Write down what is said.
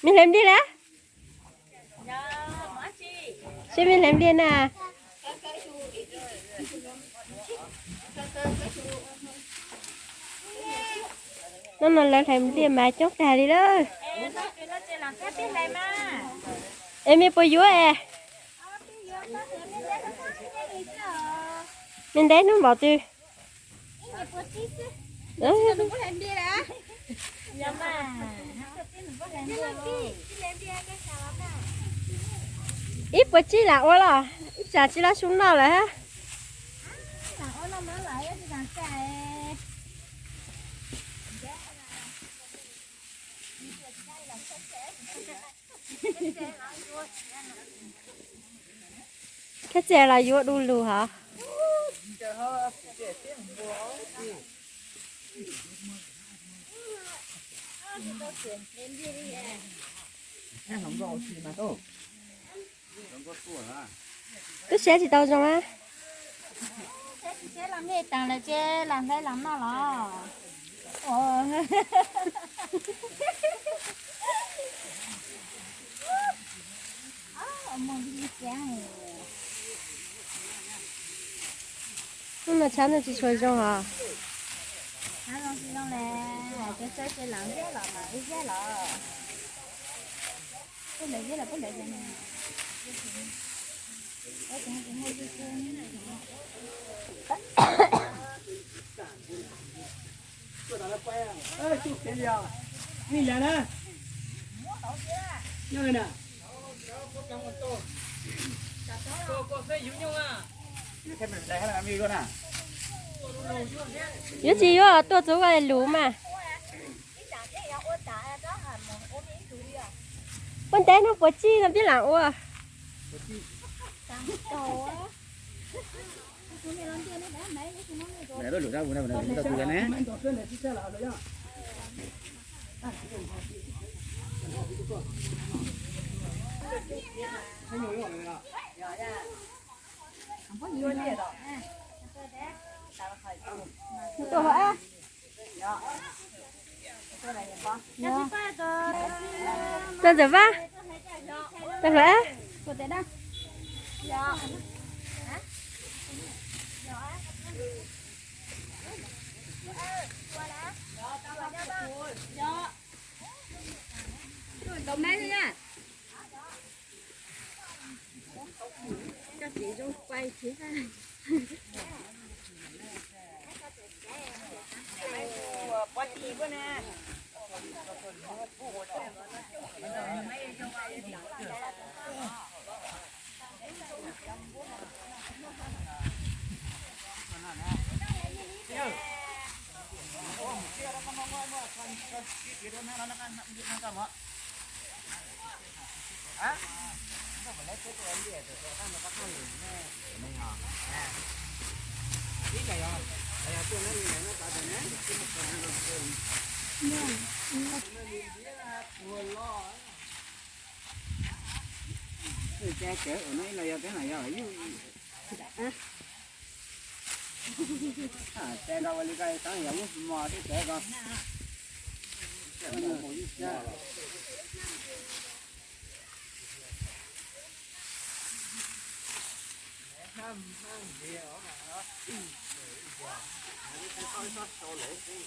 Me hlais npliaj lawm? Seb me hlais npliaj na. Hnub no lawv hlais npliaj mas coob tag li lawm. Es me puas yuav es? Me ntev hnub npaum twg? Ib puas tsib lam ua los ib tsam tsis los su noj lawm. Khab txias los yuav du lug hov. Twb siab tsis tau zoo a. Seb los me tas lawm ces lam hlais los noj los. Hnub no tshab ntuj tsis tshua zoo hos. Tshab zoo tsis zoo le, ces sawv ces lam ziab los mas ib ziab los. Peb ntawd ziab los peb ntawd ziab ne. Yuav tsis yuav tuaj txug ua luv mas. Puab ntev hnub puas tsib no peb lam ua. Tau ntawm Vab, tau hluas Ab.